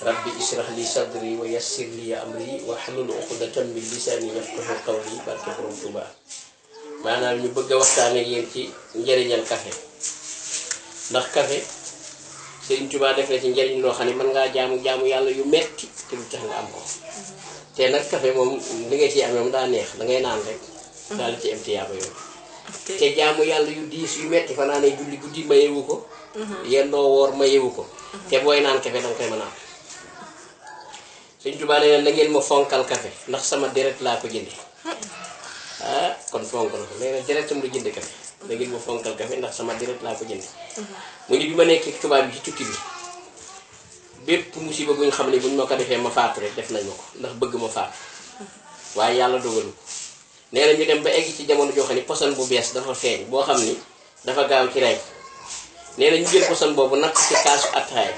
rabbi israh li sadri wa yassir li amri wahlul uqdatan min lisani yafqahu qawli barke borom Tuuba maanaam ñu bëgg a waxtaan ak yéen ci njëriñal café ndax café Sëriñ Tuuba def na ci njëriñ loo xam ne mën ngaa jaamu yàlla yu metti te du tax nga am ko te nag café moom li nga ciy amee moom daa neex da ngay naan rek daal ci am tiyaaba yooyu te jaamu yàlla yu diis yu metti fa naa ne julli guddi mayewu ko yendoo woor mayewu ko te booy naan café danga koy mën a am Sëriñ Tuuba nee na ngeen ma fonkal café ndax sama deret laa ko jënde kon fonk na ko nee na deret tam lu jënd café da ngeen ma fonkal café ndax sama deret laa ko jënde mu ni bi ma nekk tubaab bi ci tukki bi bépp musiba bu ñu xam ne bu ñu ma ko defee ma faatu rek def nañ ma ko ndax bëgg ma faatu waaye yàlla dogalu ko nee na ñu dem ba egg ci jamono joo xam ne poson bu bees dafa feeñ boo xam ni dafa gaaw ci rey nee na ñu jël poson boobu natt ci kaasu attaay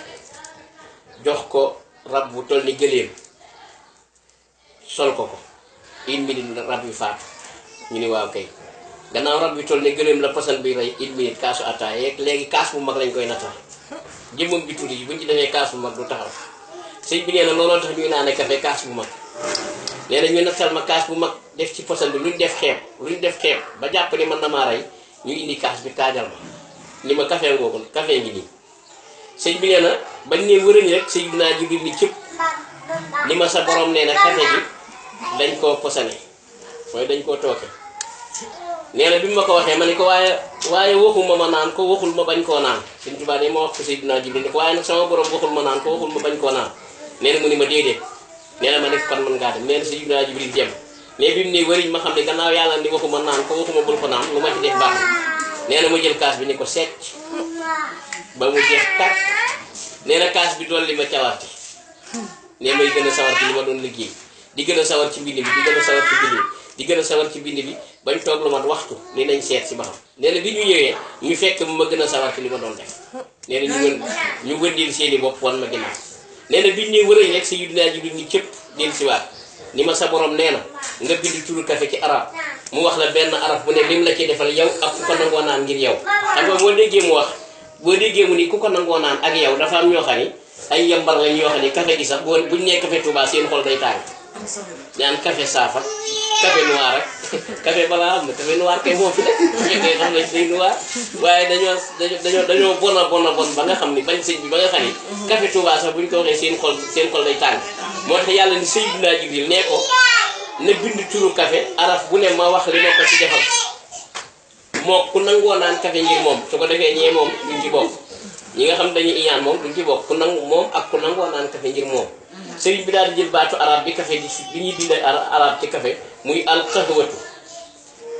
jox ko rab bu toll ni gëléem sol ko une minute rab yu faatu ñu ni waaw kay gannaaw rab yu toll ni gëléem la poson bi rey une minute kaasu attaay yeeg léegi kaas bu mag lañ koy nattal jëmmam bi tuuti yi buñ ci defee kaas bu mag du taxaw sëñ bi nee na looloo tax ñuy naane café kaas bu mag nee na ñu nattal ma kaas bu mag def ci poson bi luñ def xeeb ba jàpp ni mën na maa rey ñu indi kaas bi taajal ma ni ma café ngoogu café ngi nii sëñ bi nee na bañ ne wërëñ rek sëñ bi naa Jibril ni cëpp ni ma sa borom nee na café gi dañ koo posone mooy dañ koo tooke nee na bi mu ma ko waxee ma ni ko waaye waxuma ma naan ko waxul ma bañ koo naan Sëñ Tuubaa de ma wax ko Seydina Jibril ni ko waaye nag sama borom waxul ma naan ko waxul ma bañ koo naan nee na mu ni ma déedéet nee na ma nekk kon mën ngaa dem nee na Seydina Jibril dem mais bi mu ne wëriñ ma xam ne gannaaw yàlla ni waxuma naan ko waxuma bul ko naan lu ma ci def baax nee na ma jël kaas bi ni ko secc ba mu jeex tàkk nee na kaas bi dolli ma cawarte nee may gën a sawar ci li ma doon liggéey di gën a sawar ci mbind bi di gën a sawar ci mbind bi di gën a sawar ci mbind bi bañ toog lu mat waxtu ni nañ seet si ba xam nee na bi ñu ñëwee ñu fekk ma gën a sawar ci li ma doon def nee na ñu wëndil seeni bopp wan ma ginnaaw nee na bi ñu wërëñ rek Sayyidina Jibril ni cëpp del si waat ni ma sa borom nee na nga bind turu café ci arab mu wax la benn arab bu ne lim la ci defal yow ak ku ko nangoo naan ngir yow xam nga boo déggee mu wax boo déggee mu ni ku ko nangoo naan ak yow dafa am ñoo xam ni ay yambar lañ yoo xam ni café gi sax buñ nee café Touba seen xol day tàng ñaan café saafa café noir ak café balaa am na café noir kay moo fi nekk fekkee xam nañ day noir waaye dañoo bon ba nga xam ni bañ sëñ bi ba nga xam ni café Touba sax buñ ko waxee seen xol day tàng moo tax yàlla ni Seydina Jibril nee ko na bind turu café araf bu ne ma wax li ma ko ci defal moo ku nangoo naan café ngir moom su ko defee ñee moom duñ ci bokk ñi nga xam dañuy iñaan moom duñ ci bokk ku nangu moom ak ku nangoo naan café ngir moom sëriñ bi daal di jël baatu arab bi café bi ñuy bindee arab ci café muy alqahwatu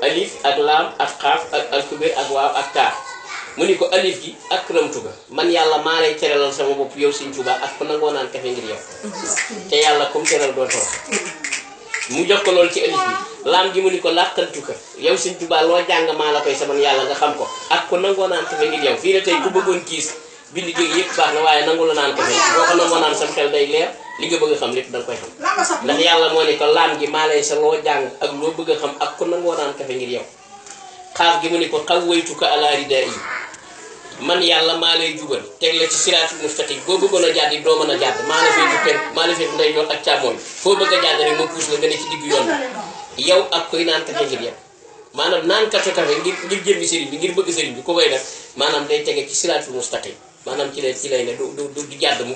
alif ak laam ak xaaf ak alkubéer ak waaw ak taa mu ni ko alif gi akramtu ga man yàlla maa lay teralal sama bopp yow Sëriñ Tuubaa ak ku nangoo naan café ngir yow te yàlla comme teral doo toog mu jox ko loolu ci alif bi laam gi mu ni ko làqantu ka yow Sëriñ Tuubaa loo jàng maa la koy saman yàlla nga xam ko ak ku nangoo naan café ngir yow fii ne tey ku bëggoon kiis bind jóge yëpp baax na waaye nangu la naan café boo ko nangoo naan sam xel day leer li nga bëgg a xam lépp danga koy xam ndax yàlla moo ne ko laam gi maa lay sa loo jàng ak loo bëgg a xam ak ku nangoo naan café ngir yow xaaf gi mu ni ko xawwaytuka ala ridaa yi man yàlla maa lay jubal teg la ci siraatul mustaqim boo bëggoon a jàdd doo mën a jàdd maa la féetu pen maa la féetu ndeyjoor ak càmmooñ foo bëgg a jàdd rek ma puus la nga ne ci diggu yoon bi yow ak koy naan café ngir yow maanaam naan café ngir jëmmi sëriñ bi ngir bëgg sëriñ bi ku koy def maanaam day tege ci siraatul mustaqim maanaam ci lay ne du jàdd mu